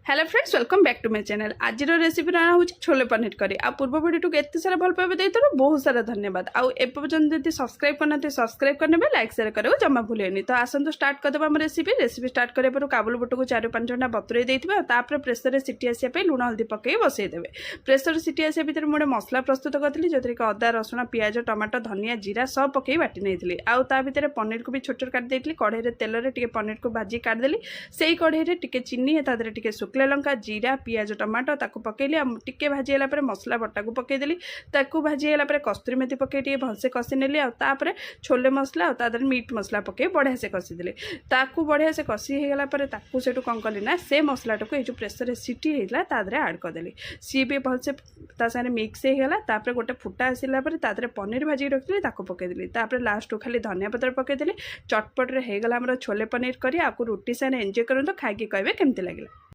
Hello friends, welcome back to my channel. ଆଜିର recipe ନାଁ ହେଉଛି ଛୋଲେ ପନିର କରି। ଆଉ ପୂର୍ବ ଭିଡ଼ିଓଟିକୁ ଏତେ ସାରା ଭଲ ପାଇବା ଦେଇଥିବାରୁ ବହୁତ ସାରା ଧନ୍ୟବାଦ। ଆଉ ଏପର୍ଯ୍ୟନ୍ତ ଯଦି ସବସ୍କ୍ରାଇବ୍ କରିନାହାନ୍ତି, ସବସ୍କ୍ରାଇବ୍ କରିନେବେ। ଲାଇକ୍, ସେୟାର କରିବାକୁ ଜମା ଭୁଲିବେନି। ତ ଆସନ୍ତୁ, ଷ୍ଟାର୍ଟ କରିଦେବା ଆମ ରେସିପି। ରେସିପି ଷ୍ଟାର୍ଟ କରିବା ପୂର୍ବରୁ କାବୁଲ ବୁଟକୁ 4-5 ଘଣ୍ଟା ବତୁରେଇ ଦେଇଥିବେ ଆଉ ତାପରେ ପ୍ରେସରରେ ସିଟି ଆସିବା ପାଇଁ ଲୁଣ ହଳଦୀ ପକାଇ ବସେଇଦେବେ। ପ୍ରେସର ସିଟି ଆସିବା ଭିତରେ ମୁଁ ଗୋଟେ ମସଲା ପ୍ରସ୍ତୁତ କରିଥିଲି, ଯେଉଁଥିରେ କି ଅଦା, ରସୁଣ, ପିଆଜ, ଟମାଟୋ, ଧନିଆ, ଜିରା ସବୁ ପକାଇ ବାଟି ନେଇଥିଲି। ଆଉ ତା ଭିତରେ ପନିରକୁ ବି ଛୋଟ ଛୋଟ କାଟି ଦେଇଥିଲି। କଢ଼େଇରେ ତେଲରେ ଟିକେ ପନିରକୁ ଭାଜି କାଢ଼ିଦେଲି। ସେଇ କଢ଼େଇରେ ଟିକେ ଚିନି, ତା ଦେହରେ ଟିକେ ଶୁଖିଲା ଲଙ୍କା, ଜିରା, ପିଆଜ, ଟମାଟୋ ତାକୁ ପକେଇଲି। ଆଉ ଟିକେ ଭାଜି ହେଲା ପରେ ମସଲା ବଟାକୁ ପକେଇଦେଲି। ତାକୁ ଭାଜି ହେଲା ପରେ କସ୍ତୁରୀ ମେଥି ପକେଇ ଟିକେ ଭଲସେ କଷି ନେଲି। ଆଉ ତାପରେ ଛୋଲେ ମସଲା ଆଉ ତା ଦେହରେ ମିଟ୍ ମସଲା ପକେଇ ବଢ଼ିଆ ସେ କଷିଦେଲି। ତାକୁ ବଢ଼ିଆ ସେ କଷି ହେଇଗଲା ପରେ ତାକୁ ସେଠୁ କ'ଣ କଲି ନା, ସେ ମସଲାଟାକୁ ଏଇ ଯେଉଁ ପ୍ରେସରରେ ସିଟି ହେଇଥିଲା, ତା ଦେହରେ ଆଡ଼୍ କରିଦେଲି। ସିଏ ବି ଭଲସେ ତା ସାଙ୍ଗରେ ମିକ୍ସ ହେଇଗଲା। ତାପରେ ଗୋଟେ ଫୁଟା ଆସିଲା ପରେ ତା ଦେହରେ ପନିର ଭାଜିକି ରଖିଥିଲି, ତାକୁ ପକେଇଦେଲି। ତାପରେ ଲାଷ୍ଟକୁ ଖାଲି ଧନିଆ ପତ୍ର ପକେଇଦେଲି। ଚଟପଟରେ ହେଇଗଲା ଆମର ଛୋଲେ ପନିର କରି। ଆକୁ ରୁଟି ସାଙ୍ଗରେ ଏନ୍ଜୟ କରନ୍ତୁ। ଖାଇକି କହିବେ କେମିତି ଲାଗିଲା।